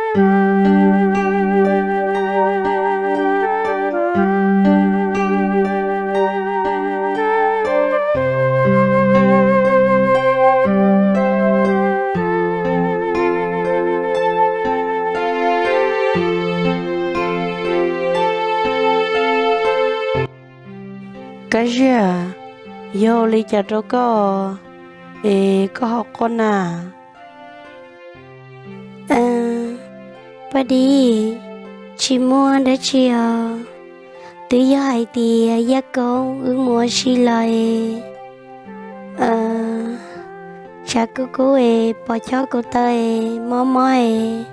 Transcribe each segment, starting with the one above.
Kab Ziag, yog ua li cas rau koj es koj ho quaj na? Paj Dib, tsis muaj dab tsi os. Twb yog hais tias Yaj Koob wb mus ua si los es tshav kub kub es pom chob kuv taw es mob mob es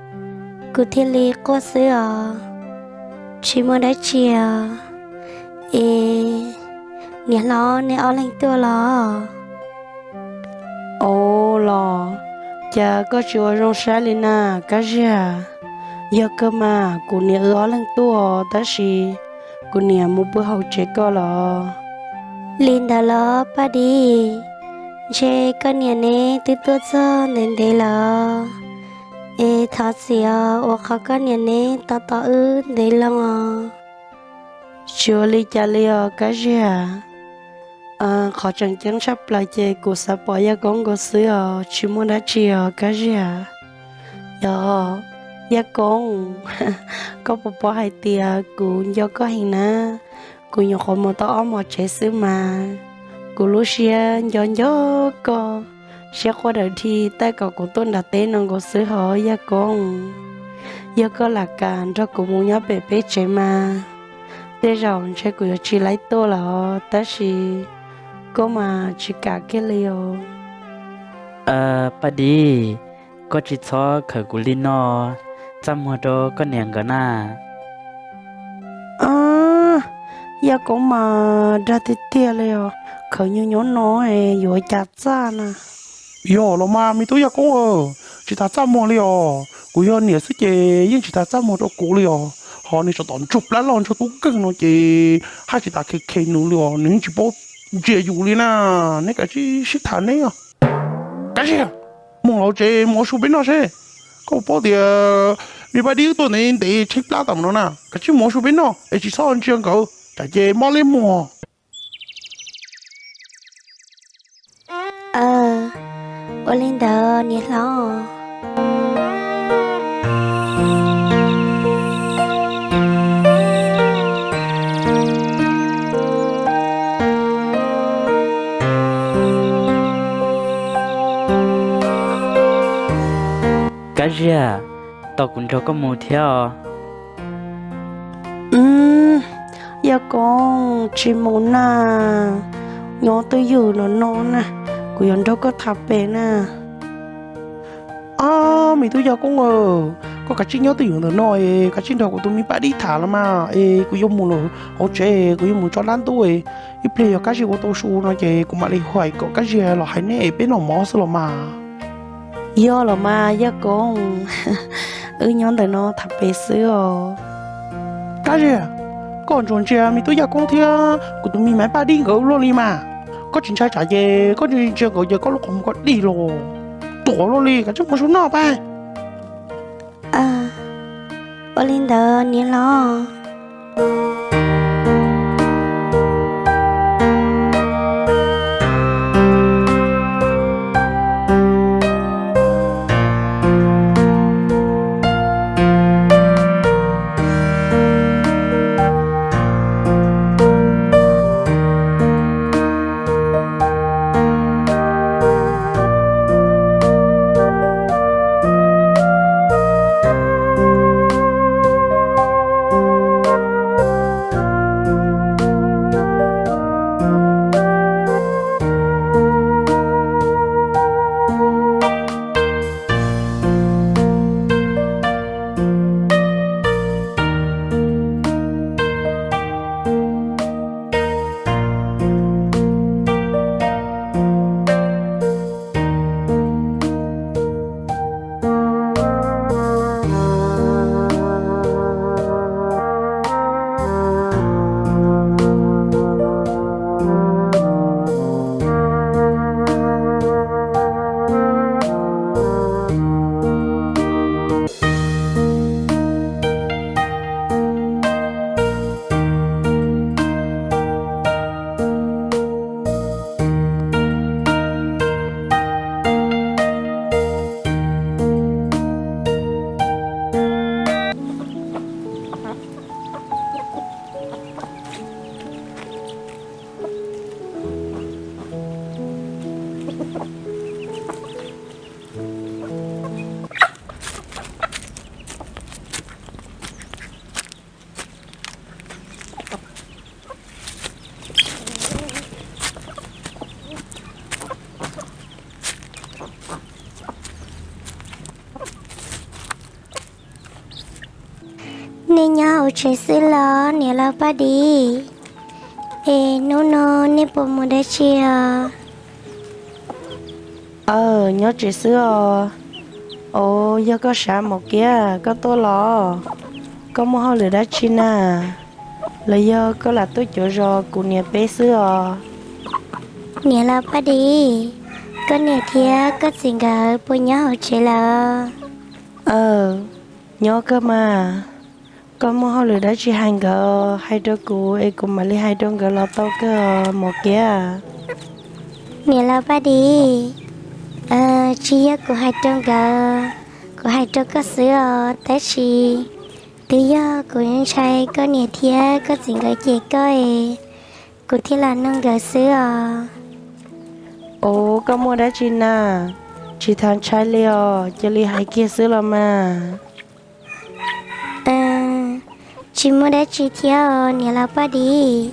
kuv thiaj li quaj xwb os. Tsis muaj dab tsi os. Es niam hlob, nej ob leeg tuaj los? Ua los, cas koj tsis ua zoo saib li na Kab Ziag? Yog kawg mas, kuv niam wb ob leeg tuaj tab sis kuv niam mus pw hauv tsev koj los. Li ntawd los Paj Dib, ntshe koj niam neb twb tuaj txog ntev ntev lawm, es thov txim os uas qhov koj niam neb tos tos wb ntev loo os. Tsis ua li cas li os Kab Ziag. Qhov tseem ceeb tshaj plaws ces kuv xav pom Yaj Koob nkaus xwb os, tsis muaj dab tsi os Kab Ziag. Yog, Yaj Koob, koj puas paub hais tias kuv nco koj heev na, kuv nyuam qhuav mus tau ob hmos tsev xwb mas kuv lub siab nco nco koj, siab quaj dawm dhi tab kom kuv tuaj nram teb no nkaus xwb hos Yaj Koob. Yog koj lam kam nrog kuv mus nyob pem peb tsev mas tej zaum ntshe kuv yuav tsis laib tuaj lawm os, tab sis koj mas tsis kam kiag li os. Paj Dib, koj tsis txhob khawm kuv li no, txaj muag rau koj niam nkawd na. Yaj Koob mas dag tiag tiag li os, khawm nyuag nyuag no yuav cas txaj na. Yog los mas me tub Yaj Koob, tsis tas txaj muag li os, kuv yog niam xwb ces yeej tsis tas txaj muag rau kuv li os, ho niag tsov tom ntsuag plab loj ntsuag tub nkeeg no ces haj tsis tas khe khe nws li os, nws yeej tsis paub ntsia yus li na, neb kav tsij sib tham neb os. Kab Ziag, mus hauv tsev mus ua su peb noj seb, koj paub tias me Paj Dib wb tuaj ntev ntev tshaib plab tas no na, kav tsij mus ua su peb noj es tsis txhob ntsia nkawd tsam ces mob liab muag. Ua li ntawd niam hlob. Kab Ziag, tos kuv nrog koj mus thiab os. Yaj Koob, tsis mus na, nyob twj ywm no no na, kuv yuav nrog koj tham pem na. Ob, me tub Yaj Koob, koj kav tsij nyob twj ywm ntawm no es kav tsij nrog kuv tus me Paj Dib tham los mas es kuv yuav mus lawm hauv tsev, kuv yuav mus tso dab ntub, ib pliag yog Kab Ziag ua tau su no ces kuv mam li hais kom Kab Ziag los hais neb es peb noj mov xwb los mas. Yog los mas Yaj Koob, wb nyob ntawm no tham pem xwb os. Kab Ziag, koj ntsuas ntsia me tub Yaj Koob thiab kuv tus me Maiv Paj Dib nkawd luaj li mas, koj tsis ntshai tsam ces koj ntsia nkawd ces koj lub qhov muag koj dig los tuam luaj li, kav tsij mus su noj pab. Ua li ntawd niam hlob. Mus tsev xwb los niam laus Paj Dib? Es hnub no nej puas mus dab tsi os? Aw, nyob tsev xwb os. Os, yog koj sav Maum Kiab koj tuaj los? Koj muaj hauj lwm dab tsi na? Los yog koj lam tuaj cuav zos kuv niam peb xwb os? Niam laus Paj Dib, koj niam thiab koj txiv nkawd puas nyob hauv tsev lawm? Aw, nyob kawg mas. Koj muaj hauj lwm dab tsi hais nkawd, hais rau kuv es kuv mam li hais rau nkawd los tau kawg os Maum Kiab. Niam laus Paj Dib, tsis yog kuv hais rau nkawd, kuv hais rau koj xwb os, tab sis twb yog kuv ntshai koj niam thiab koj txiv nkawd cem koj es kuv thiaj lam nug nkawd xwb os. Os, koj muaj dab tsi na? Tsis tas ntshai li os, cia li hais kiag xwb los mas. Tsis muaj dab tsi thiab os niam laus Paj Dib,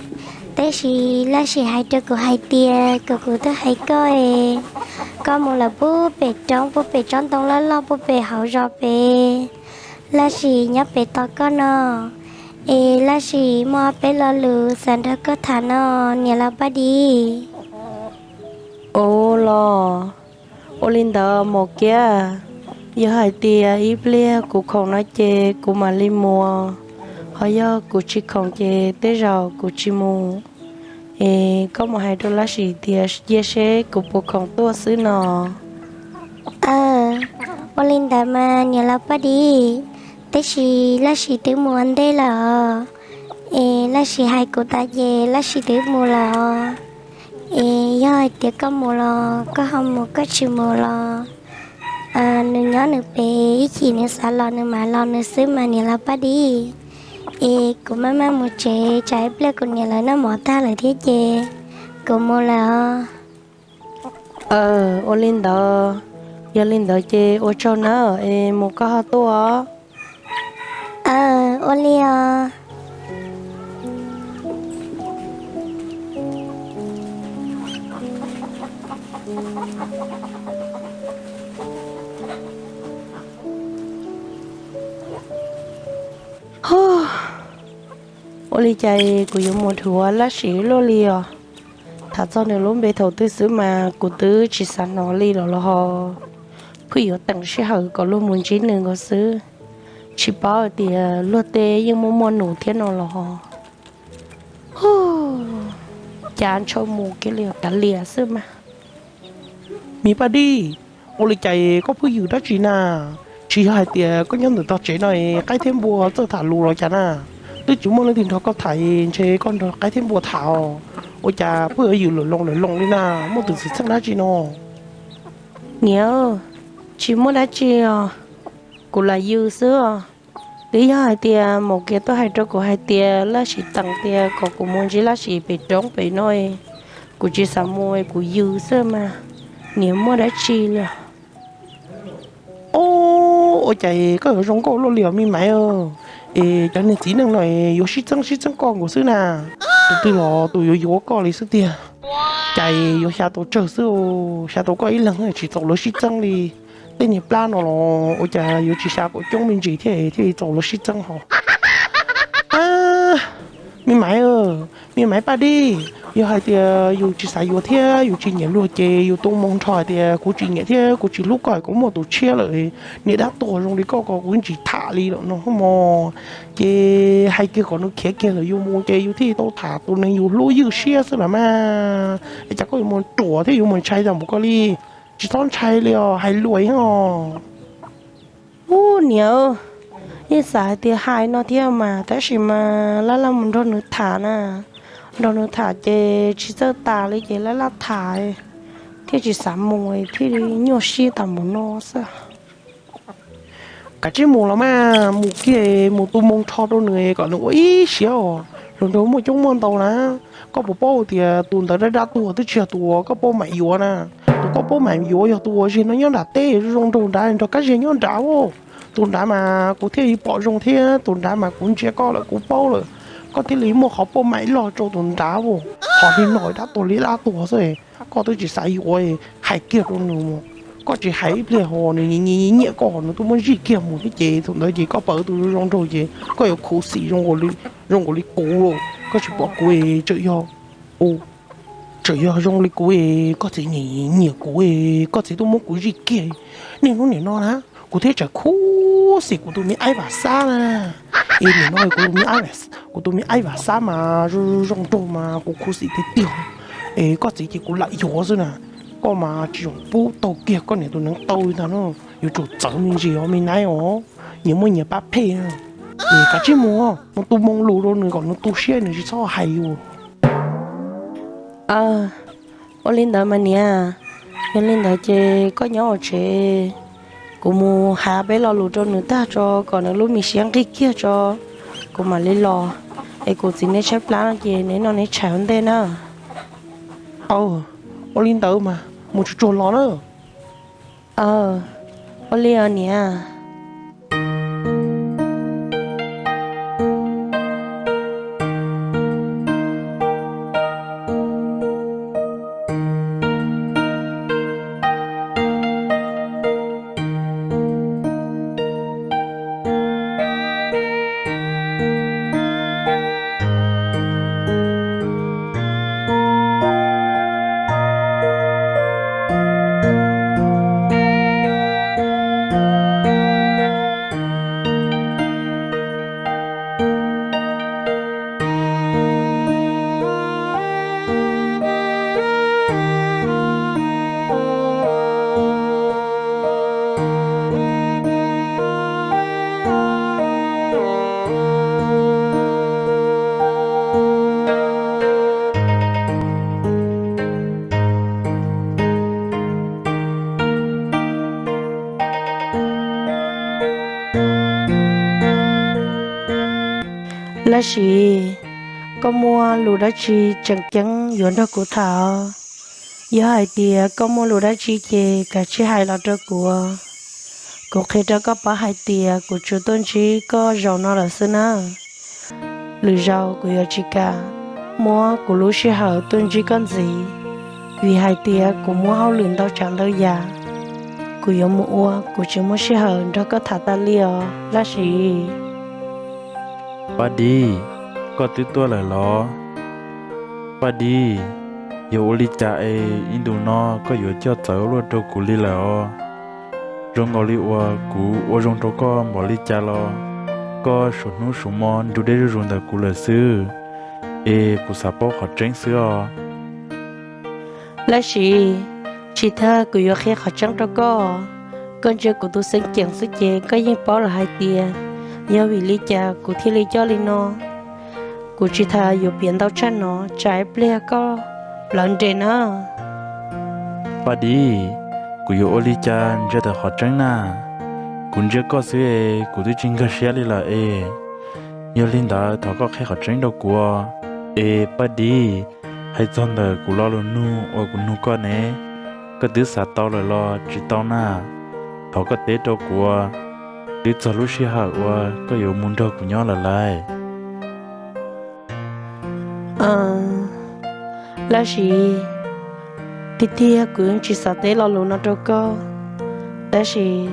tab sis Laj Sim hais rau kuv hais tias kom kuv tuaj hais koj es, koj mus lawm pub pem roob pub pem tsob ntoo loj loj pub pem hauv zos pem, Laj Sim nyob pem tos koj no, es Laj Sim muaj ob peb lo lus xav nrog koj tham no niam laus Paj Dib. Os los, ua li ntawd Maum Kiab, yog hais tias ib pliag kuv khoom no ces kuv mam li mus, ho yog kuv tsis khoom ces tej zaum kuv tsis mus. Es koj mus hais rau Laj Sim tias cia seb kuv puas khoom tuaj xwb no. Aw, ua li ntawd mas niam laus Paj Dib, tab sis Laj Sim twb mus ua ntej lawm os. Es Laj Sim hais kuv tas ces Laj Sim twb mus lawm os. Es yog hais tias koj mus los koj ho mus, koj tsis mus los nws nyob nws pem, ib chim nws xav los nws mam los nws xwb mas niam laus Paj Dib. Es kuv maj maj mus tsev, tsam ib pliag kuv niam lawv noj mov tag lawm thiab ces kuv mus lawm os. Aw, ua li ntawd, yog li ntawd ces ua tsaug nawb, es mus koj ho tuaj os. Aw, ua li os. Ua li cas kuv yuav mus dhuav Laj Sim luaj li os? Tham txog nws lub npe thaum twg xwb mas kuv twb tsis xav hnov li lawm los ho. Pheej yuav teem sij hawm kom luag mus ntsib nws nkaus xwb, tsis paub hais tias luag tej yeej muaj muaj nus thiab no los ho. Cav ntshaw mus kiag li os, kav liam xwb mas. Me Paj Dib, ua li cas koj pheej yws dab tsi na? Tsis yog hais tias koj nyob ntawm tog tsev no qaib thiab npua txawj tham lus los cas na? Twb tsis muaj leej twg nrog koj tham, ntshe koj nrog qaib thiab npua tham os. Ua cas pheej yuav yws lawm loo lawm loo li na? Muaj tus xwm txheej dab tsi no? Niam, tsis muaj dab tsi os, kuv lam yws xwb os. Twb yog hais tias Maum Kiab tuaj hais rau kuv hais tias Laj Sim teem tias kom kuv mus ntsib Laj Sim pem roob pem no, kuv tsis xav mus kuv yws xwb mas. Niam, muaj dab tsi li os? Os, ua cas koj yuav zoo nkauj luaj li os me Maiv? Es cov niag txiv neej no yuav sib txeeb sib txeeb koj nkaus xwb na. Tus twg los tus yuav yuav koj li xwb tiag. Cas yuav xyav tau tsawg xwb, xyav tau koj ib leeg tsis txaus lawv sib txeeb li. Tej niag plab no los ua cas yuav tsis xyav kom coob me ntsis thiaj thiaj li txaus lawv sib txeeb ho. Me Maiv, me Maiv Paj Dib, yog hais tias yus tsis xav yuav thiab yus tsis nyiam luag ces yus tu moo nrho hais tias kuv tsis nyiam thiab kuv tsis hlub koj, kuv muaj tus tshiab lawm, niag dab tuag zoo li koj ko kuv tsis tham li lawm no mog. Ces hais kiag kom nws khiav kiag lawm yus mus ces yus thiaj tau tham tus neeg yus hlub ywj siab xwb los mas. Es cas koj yuav mus ruam thiab yuav mus ntshai tag npaum koj li? Tsis txhob ntshai li os, hais lus os. Ub niam, yeej xav hais tias hais no thiab mas tab sis mas laj laj mus nrog nws tham na, nrog nws tham ces tsis txawj tas li ces laj laj tham thiaj tsis xav mus thiaj li nyuaj siab tag npaum no xwb. Kav tsij mus los mas, mus kiag mus tu moo nrho rau nws kom nws ua ib siab os. Hluas nraug muaj coob muaj ntau na, koj puas paub tias tus ntawd dab dab tuag twb tsis yog tus uas koj paub mam yuav na. Tus koj paub mam yuav yog tus uas zeg no nyob nram teb zoo zoo nraug nrad nrog kab zeg nyob nrad as. Tus nrad mas kuv thiaj li pom zoo thiab tus nrad mas kuv ntsia koj lawm kuv paub lawm, koj thiaj li muaj qhov paub mam loj rau tus nrad as. Qhov niag no dab tuag li dab tuag xwb, koj twb tsis xav yuav, hais kiag rau nws mus. Koj tsis hais ib pliag ho nws nyiam nyiam koj ho nws twb muab zij kiag mus thiab ces thaum ntawd ces koj pom tus zoo zoo nraug ces koj yuav khuv xim zoo nkaus li kuv. Koj tsis pom kuv es tseem yog, tseem yog zoo li kuv es koj txiv nyiam nyiam kuv es koj txiv twb muab kuv zij kiag. Niaj hnub nim no na, kuv thiaj tseem khuv xim kuv tus me aib Vam Xab na. Es nim no kuv tus me aib Vam Xab mas zoo zoo nraug mas kuv khuv xim tiag tiag. Es koj txiv ces kuv lam yuav xwb na. Koj mas tsis zoo pub tau kiag koj niam tus neev taw ntag no. Yuav tsum txawv me ntsis os me naib os, nyias muaj nyias pab phem. Es kav tsij mus, mus tu moo lus rau nws kom nws tu siab, nws tsis txhob hais yus. Ua li ntawd mas niam, yog li ntawd ces koj nyob hauv tsev, kuv mus hais peb lo lus rau nws tag tso kom nws lub me siab nqig kiag tso, kuv mam li los. Es kuv txiv neb tshaib plab no ces neb noj neb tshais ua ntej na. Aw, ua li ntawd mas mus tsuag tsuag los na. Aw, ua li os niam. Laj Siv, koj muaj lus dab tsi tseem ceeb yuav nrog kuv tham? Yog hais tias koj muaj lus dab tsi ces kav tsij hais los rau kuv. Kuv qhia rau koj paub hais tias kuv tsuas tuaj ntsib koj zaum no lawm xwb na. Lwm zaus kuv yuav tsis kam muab kuv lub sij hawm tuaj ntsib koj ntxiv, vim hais tias kuv muaj hauj lwm ntau tsav ntau yam. Kuv yuav mus ua, kuv tsis muaj sij hawm nrog koj tham tas li os Laj Siv. Paj Dib, koj twb tuaj lawm los? Paj Dib, yog ua li cas es ib ntus no koj yuav coj txawv luaj rau kuv li lawm os? Zoo nkaus li uas kuv ua zoo rau koj npaum li cas los koj suav hnub suav hmo nrug deb zuj zus ntawm kuv lawm xwb, es kuv xav paub qhov tseeb xwb os. Laj Siv, tsis tas kuv yuav qhia qhov tseeb rau koj, koj ntsia kuv tus xeeb ceem xwb ces koj yeej paub lawm hais tias yog vim li cas kuv thiaj li coj li no. Kuv tsis tas yuav piav ntau tshaj no, tsam ib pliag koj plawv nres na. Paj Dib, kuv yuav ua li cas ntsia tawm qhov tseeb na? Kuv ntsia koj xwb es kuv twb tsis nkag siab li lawm es. Yog li ntawd thov koj qhia qhov tseeb rau kuv os. Es Paj Dib, hais txog ntawm kuv lo lus nug uas kuv nug koj ne, koj twb xav tau lawm los tsis tau na? Thov koj teb rau kuv, twb txog lub sij hawm uas koj yuav mus nrog kuv nyob lawm lauj. Laj Siv, tiag tiag kuv yeej tsis xav teb lo lus no rau koj, tab sis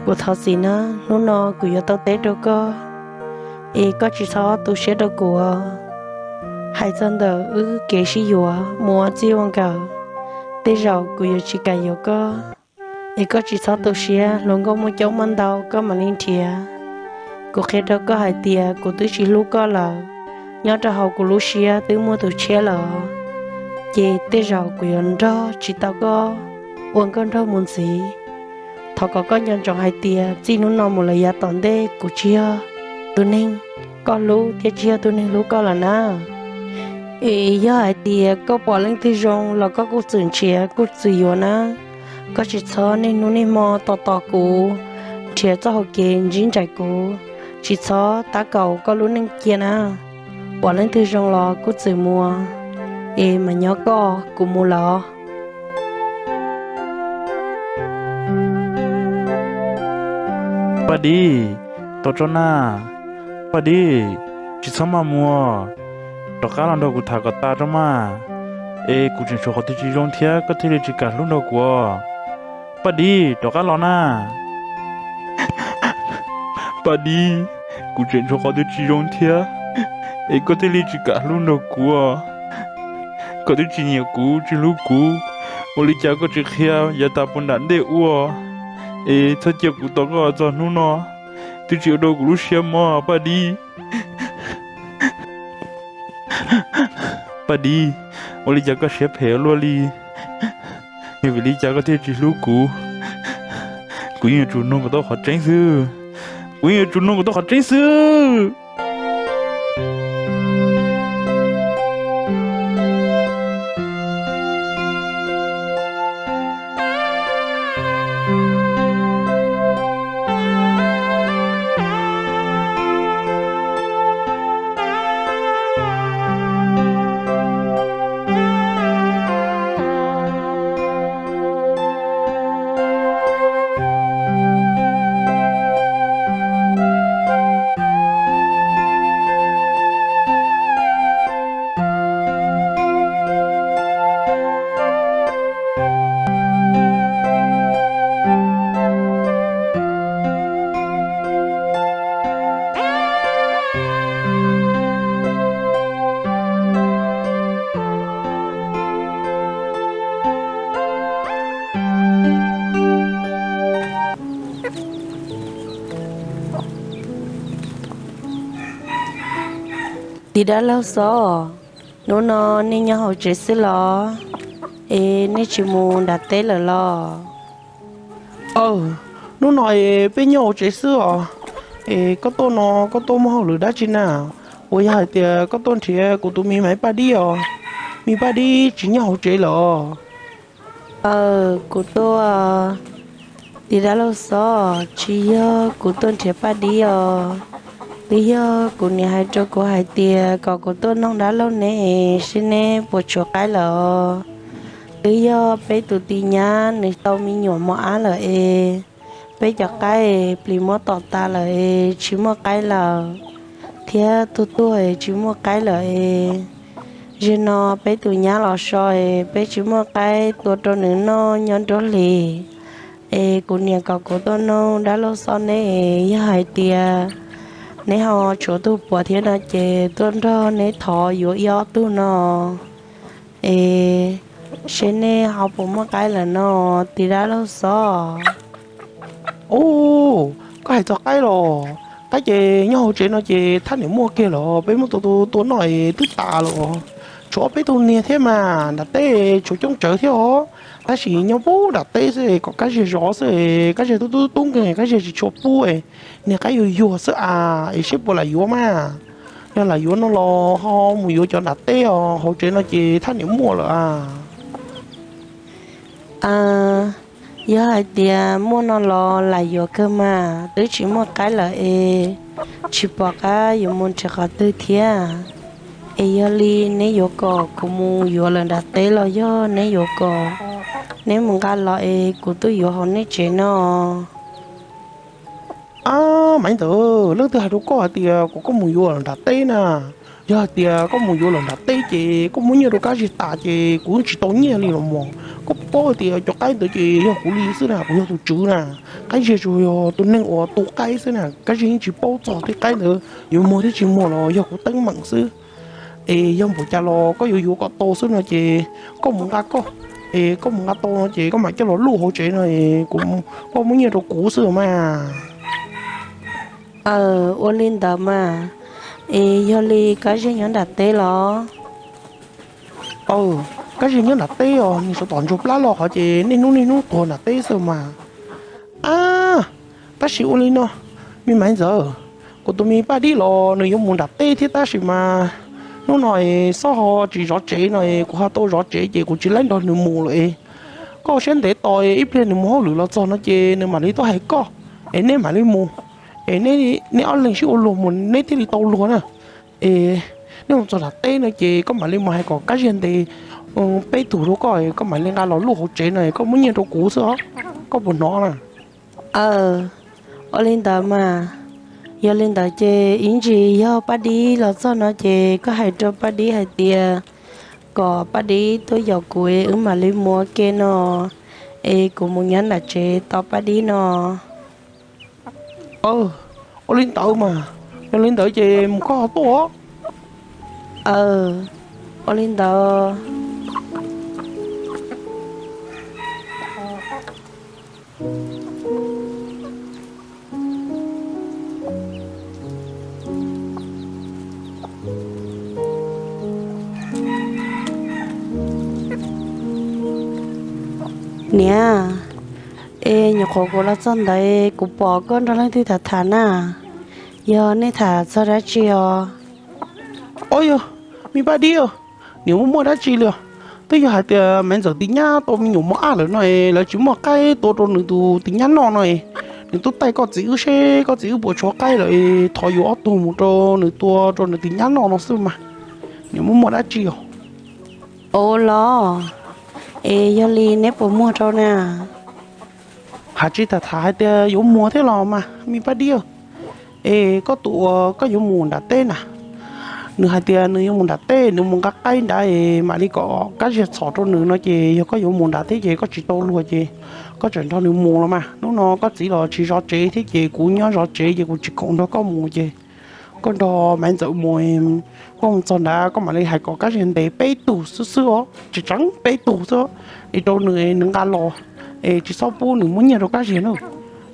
kuv thov txim na, hnub no kuv yuav tau teb rau koj, es koj tsis txhob tu siab rau kuv. Hais txog ntawm wb kev sib yuav mus ua txij ua nkawm, tej zaum kuv yuav tsis kam yuav koj, es koj tsis txhob tu siab, hluas nkauj muaj coob muaj ntau koj mam li nrhiav. Kuv qhia rau koj hais tias kuv twb tsis hlub koj lawm, nyob rau hauv kuv lub siab twb muaj tus tshiab lawm, ces tej zaum kuv yuav nrog tsis tau koj ua nkauj nraug mus ntxiv. Thov kom koj nco ntsoov hais tias txij hnub no mus lawm yav tom ntej kuv tsis yog tus neeg koj hlub thiab tsis yog tus neeg hlub koj lawm na. Es yog hais tias koj pom leej twg zoo los koj kuj txwm nrhiav kuj txwm yuav na. Koj tsis txhob niaj hnub niaj hmo tos tos kuv, nrhiav txoj hau kev ntsib nraim kuv, tsis txhob tab kaum koj lub neej cia na. Pom leej twg zoo los kuj txwm mus, es mas nyob koj, kuv mus lawm. Paj Dib, tau tso na. Paj Dib, tsis txhob maj mus, rov qab los nrog kuv tham kom tas tso mas. Es kuv tseem tshuav qhov twg tsis zoo thiab koj thiaj li tsis kam hlub nrog kuv os? Paj Dib, rov qab los na. Paj Dib, kuv tseem tshuav qhov twg tsis zoo thiab, es koj thiaj li tsis kam hlub nrog kuv os. Koj twb tsis nyiam kuv, tsis hlub kuv, ua li cas koj tsis qhia yav tas puag nram ntej ua, es txhob cia kuv tos koj txog hnub no, twb tsis ua rau kuv lub siab mob, Paj Dib. Paj Dib, ua li cas koj siab phem luaj li? Yog vim li cas koj thiaj tsis hlub kuv? Kuv yeej yuav tsum nug kom tau qhov tseeb xwb. Kuv yeej yuav tsum nug kom tau qhov tseeb xwb. Tiv dab laug Xob, hnub no nej nyob hauv tsev xwb los? Es nej tsis mus nram teb lawm los? Aw, hnub no es peb nyob hauv tsev xwb os. Es koj tuaj no koj tuaj muaj hauj lwm dab tsi na? Puas yog hais tias koj tuaj nrhiav kuv tus me Maiv Paj Dib os? Me Paj Dib tsis nyob hauv tsev lawm os. Aw, kuv tuaj, tiv dab laug Xob, tsis yog kuv tuaj nrhiav Paj Dib os. Twb yog kuv niam hais rau kuv hais tias kom kuv tuaj noog dab laug neb es seb neb puas tshuav qaib lawm os. Twb yog peb tus tij nyab nws tau me nyuam mos ab lawm es peb cov qaib plis muab tom tas lawm es tsis muaj qaib lawm, thiab tuag tuag es tsis muaj qaib lawm es. Zaum no peb tus nyab los so es peb tsis muaj qaib tua rau nws noj nyob nruab hlis. Es kuv niam kom kuv tuaj noog dab laug Xob neb es yog hais tias neb ho tshuav tug puas thiab no ces tuaj nrog neb thov yuav ib ob tug no. Es seb neb ho puas muaj qaib lawm no, tiv dab laug Xob. Ub, koj hais txog qaib los? Qaib ces nyob hauv tsev no ces thaj niam muaj kiag los peb muab tua tua tua noj es twb tas los. Tshuav ob peb tug niag thiab mas nram teb tshuav coob tsawv thiab os. Tab sis nyob puag nram teb xwb es kom kab ziag zov xwb es kab ziag tub tub tub nkeeg, kab ziag tsis tshua pub es niag qaib yuag yuag xwb as, es seb puas lam yuav mas. Yog lam yuav no los ho mus yuav cov nram teb os, hauv tsev no ces thaj niam muaj lawm as. Yog hais tias muaj no los lam yuav kawg mas, twb tsis muaj qaib lawm es tsis pom qab yuav mus nrhiav qhov twg thiab. Es yog li neb yuav kom kuv mus yuav lawm nram teb los yog neb yuav kom neb mus nqa los es kuv tuaj yuav hauv nej tsev no? Ab, Maiv Ntxawm, leej twg hais rau koj hais tias kom koj mus yuav lawm nram teb na? Yog hais tias koj mus yuav lawm nram teb ces koj muab nyiaj rau kab ziag tas ces kuv yeej tsis tau nyiaj li los mas. Koj paub hais tias cov qaib ntawd ces yog kuv li xwb na, kuv yog tus tswv na. Kab ziag tsuas yog tus neeg uas tu qaib xwb na, kab ziag yeej tsis paub txog tej qaib ntawd yuav muag thiab tsis muag los yog kuv teeb meem xwb. Es yog npaum cas los koj yuav yuav kom tau xwb no ces koj mus nqa koj, es koj mus nqa tau no ces koj mam coj los luaj hauv tsev no es kuv, koj muab nyiaj rau kuv xwb mas. Aw, ua li ntawd mas. Es yog li kab ziag nyob nram teb los? Aw, kab ziag nyob nram teb os, nws sawv tom ntsuag plab los qhov ces niaj hnub niaj hnub tuag nram teb xwb mas. Ab, tab sis ua li no, me Maiv Ntxawm, kuv tus me Paj Dib los nws yuav mus nram teb thiab tab sis mas hnub no es Xob ho tsis zov tsev no es kuv ho tau zov tsev ces kuv tsis laib nrog nws mus lawm es. Koj ua siab ntev tos ib pliag nws mus hauj lwm los txog no ces nws mam li tuaj hais koj, es neb mam li mus, es neb ob leeg sib ua luag mus neb thiaj li tau luag na. Es neb mus txog nram teb no ces koj mam li mus hais kom kab ziag ntes peb tug rau koj, koj mam li nqa los luaj hauv tsev no es koj muab nyiaj rau kuv xwb os, koj puas hnov na? Aw, ua li ntawd mas. Yog li ntawd ces ib ntsis yog Paj Dib los txog no ces koj hais rau Paj Dib hais tias kom Paj Dib tuaj yaum kuv es wb mam li mus ua ke no. Es kuv mus nyob nram tsev tos Paj Dib no. Ua li ntawd mas, yog li ntawd ces mus koj ho tuaj. Ua li ntawd. Niam, es nyuam qhuav kuv los txog ntawd kuv pom koj nrog leej twg tham tham na, yog nej tham txog dab tsi os? Ob yog, me Paj Dib, niam muaj muaj dab tsi li os? Twb yog hais tias Maiv Ntxawm tus nyab tau me nyuam mos ab lawm no, lawv tsis muaj qaib tua rau nws tus tus nyab noj no, nws tuaj taij koj txiv wb seb koj txiv wb puas tshuav qaib lawm, thov yuav ob tug mus rau nws tua rau nws tus nyab noj no xwb mas. Niam muaj muaj dab tsi os? Ua los, es yog li neb puas muag rau na? Hais tsis tham tham hais tias yuav muag thiab los mas me Paj Dib. Es koj tus uas koj yuav mus nram teb na, nws hais tias nws yuav mus nram teb, nws mus nqa qaib nrad es mam li kom Kab Ziag txhom rau nws no ces yog koj yuav mus nrad thiab ces koj tsis tau luag ces koj tseem nrog nws mus los mas. Hnub no koj txiv los tsis zov tsev thiab ces kuv nyob zov tsev ces kuv tsis khoom nrog koj mus ces koj nrog Maiv Ntxawm mus, koj mus txog nrad koj mam li hais kom Kab Ziag ntes peb tug xwb xwb os, tseem tseem peb tug xwb, es rau nws nws nqa los, es tsis txhob pub nws muab nyiaj rau Kab Ziag na.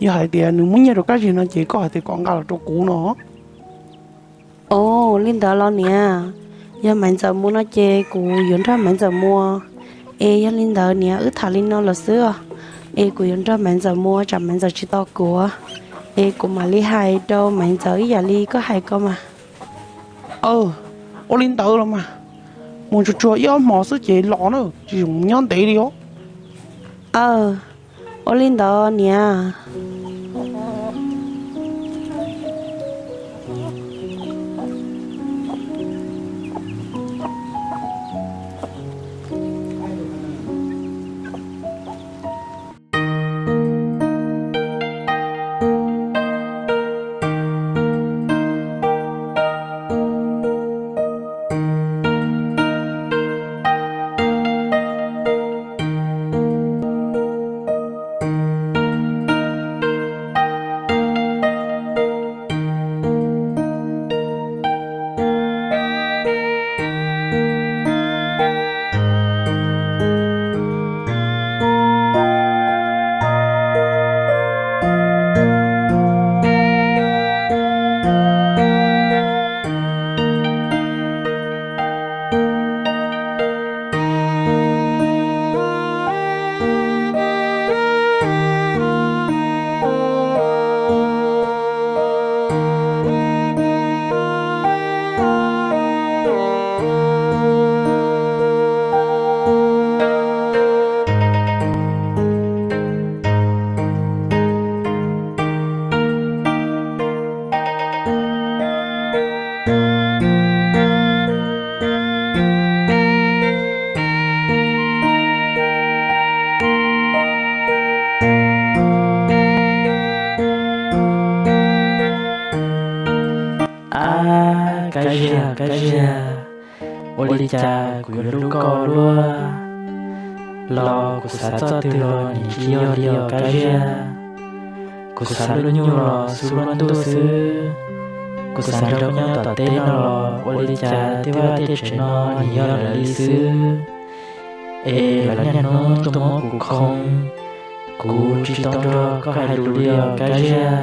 Yog hais tias nws muab nyiaj rau Kab Ziag no ces koj hais tias kom nqa los rau kuv no. Ua li ntawd los niam, yog Maiv Ntxawm mus no ces kuv yuav nrog Maiv Ntxawm mus. Es yog li ntawd niam, wb tham li no los xwb os. Es kuv yuav nrog Maiv Ntxawm mus tsam Maiv Ntxawm tsis tau kuv, es kuv mam li hais rau Maiv Ntxawm ib yam li koj hais ko mas. Ua li ntawd los mas, mus tsuag tsuag ib ob hmo xwb ces los na, tsis zoo nyob ntev li os. Aw, ua li ntawd niam. Ab, Kab Ziag, Kab Ziag, ua li cas kuv yuav hlub koj luaj? Los kuv xav txoj twg los nim tsis yog li os Kab Ziag. Kuv xav lub nyuj los xub luaj ntuj xwb. Kuv xav nrog koj nyob tom teb no los ua li cas tej vaj tej tsev no nim yog lawv li xwb. Es lawv niaj hnub tuaj muab kuv khoo, kuv tsis tau nrog koj hais lus li os Kab Ziag.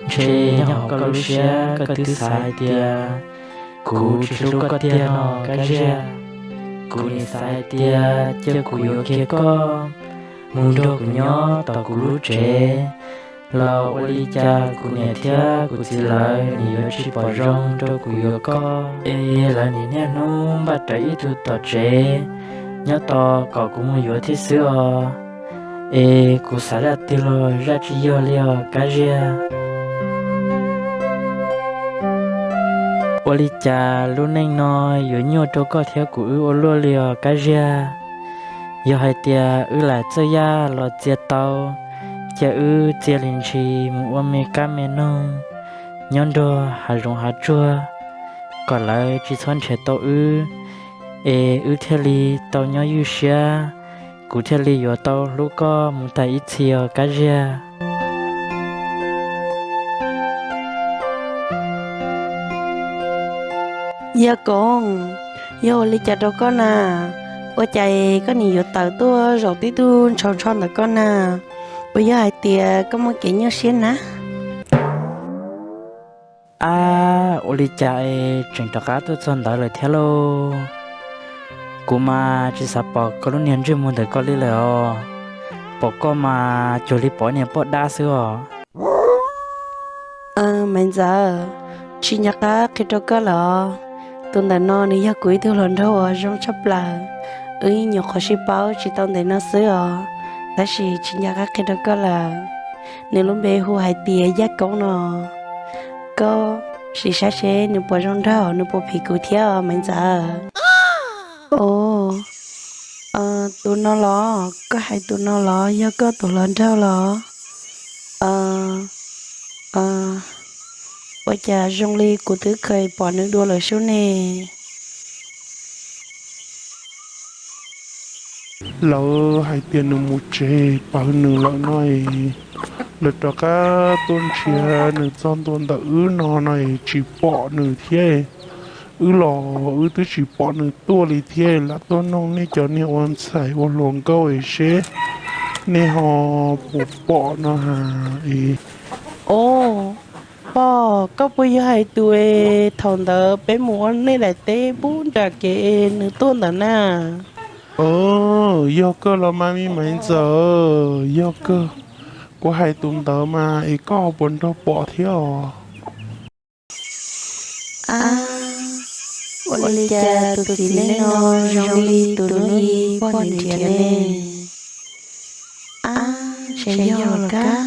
Ntshe nyob hauv koj lub siab koj twb xav hais tias kuv tsis hlub koj tiag no Kab Ziag. Kuv nim xav hais tias cia kuv yuav kiag koj mus nrog kuv nyob tom kuv lub tsev, los ua li cas kuv niam thiab kuv txiv lawv nim yuav tsis pom zoo rau kuv yuav koj, es lawv nim niaj hnub npaj rawv ib tug tom tsev nyob tos kom kuv mus yuav thiab xwb os. Es kuv xav zaj twg los zaj tsis yog li os Kab Ziag. Ua li cas lub neej no yuav nyuaj rau koj thiab kuv wb ua luaj li os Kab Ziag. Yog hais tias wb lam txawj yaj los txia tau, cia wb txia li ntshis mus ua me kab me noog nyob nrog hav zoov hav tsuag, kom lawv tsis txhob nrhiav tau wb, es wb thiaj li tau nyob ywj siab, kuv thiaj li yuav tau hlub koj mus tag ib txhis os Kab Ziag. Yaj Koob, yog ua li cas rau koj na? Ua cas koj nim yuav tawm tuaj zaum tib tug ntshaus ntsho ntawm koj na? Puas yog hais tias koj muaj kev nyuaj siab na? Ab, ua li cas es tseem rov qab tuaj txog ntawd lawm thiab lauj? Kuv mas tsis xav pom koj lub niag ntsej muag ntawm koj li lawm os. Pom koj mas cuag li pom niag poj dab xwb os. Maiv Ntxawm, tsis nco qab qhia rau koj lawm os. Tus ntawm no nws yog kuv ib tug hluas nraug uas zoo tshaj plaws. Wb nyuam qhuav sib paub tsis tau ntev no xwb os, tab sis tsis nco qab qhia rau koj lawm. Nws lub npe hu hais tias Yaj Koob no. Koj sim saib seb nws puas zoo nraug, nws puas phim kuv thiab os Maiv Ntxawm. Ov, tus no los? Koj hais tus no los yog koj tus hluas nraug los? Ua cas zoo li kuv twb kheev pom nws dua lawm sub ne. Lawv hais tias nws mus tsev pawv nws lawm no es, lawv rov qab tuaj nrhiav nws txog ntua ntawm wb no no es tsis pom nws thiab. Wb los wb twb tsis pom nws tuaj li thiab, lam tuaj noog nej cov niag ua ntxhais ua hluas nkauj es seb nej ho puas pom no ha. Ov, pog, koj puas yog hais tus es thaum ntawd peb mus ua nej daim teb pub nram kev es nws tuaj ntawm na? Yog kawg los mas me Maiv Ntxawm, yog kawg. Kuv hais tus ntawd mas es koj ho puas nrog pom thiab os? Ab, ua li cas tus txiv neej no zoo li tus hnub i pog nws nrhiav ne? Ab, ntshe yog los kab.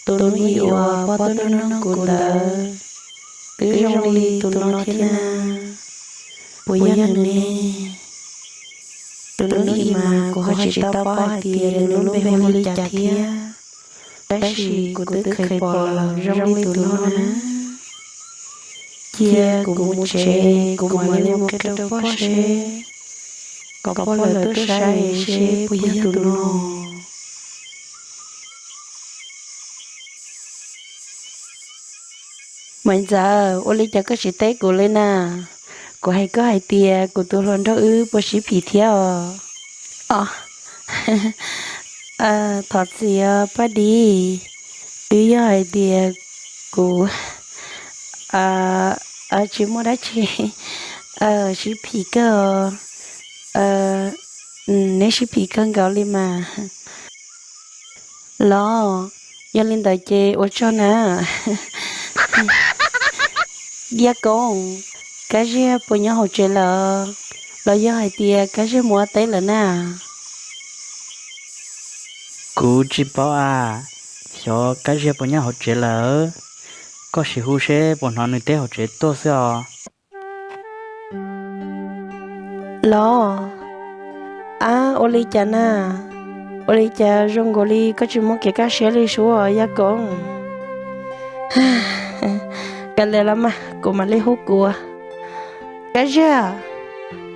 Tus hnub i uas pog tuaj noog kuv ntawd twb zoo li tus no thiab na. Puas yog nws ne? Tus hnub i mas kuv ho tsis tau paub hais tias nws lub npe hu li cas thiab, tab sis kuv twb kheev pom lawm zoo li tus no na. Cia kuv mus tsev, kuv mam li mus qhia rau pog seb, kom pog lawv tuaj saib seb puas yog tus no. Maiv Ntxawm, ua li cas koj tsis teb kuv li na? Kuv hais koj hais tias kuv tus hluas nraug wb puas sib phim thiab os? Os, thov txim os Paj Dib, twb yog hais tias kuv tsis muaj dab tsi, sib phim kawg os. Neb sib phim kawg nkaus li mas. Los, yog li ntawd ces ua tsaug na. Yaj Koob, Kab Ziag puas nyob hauv tsev lawm? Los yog hais tias Kab Ziag mus ua teb lawm na? Kuv tsis paub a, xyov Kab Ziag puas nyob hauv tsev lawm. Koj sim hu seb puas hnov nws teb hauv tsev tuaj xwb os. Los, ab, ua li cas na? Ua li cas zoo nkaus li koj tsis muaj kev kaj siab li sub Yaj Koob? Kav liam los mas, kuv mam li hu kuv. Kab Ziag,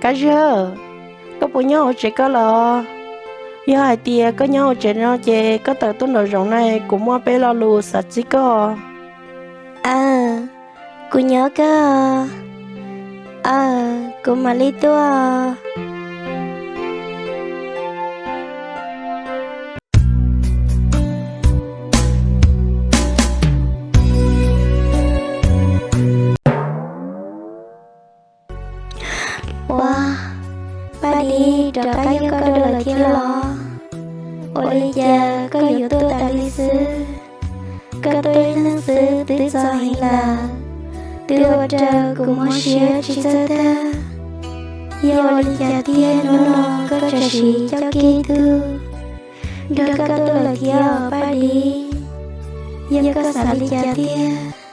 Kab Ziag, koj puas nyob hauv tsev koj los? Yog hais tias koj nyob hauv tsev no ces koj tawm tuaj nraum zoov na, kuv muaj peb lo lus xav txib koj. Aw, kuv nyob kawg. Aw, kuv mam li tuaj. Ua, Paj Dib, rov qab yog koj dua lawm thiab los? Ua li cas koj yuav tuaj tas li xwb? Koj tuaj ib leeg xwb twb txog heev lawm, twb ua rau kuv mob siab tsis txawj tag. Yog ua li cas tiag hnub no koj txawm sim coj kiag ib tug nrog koj tuaj lawm thiab Paj Dib? Yog koj xav li cas tiag?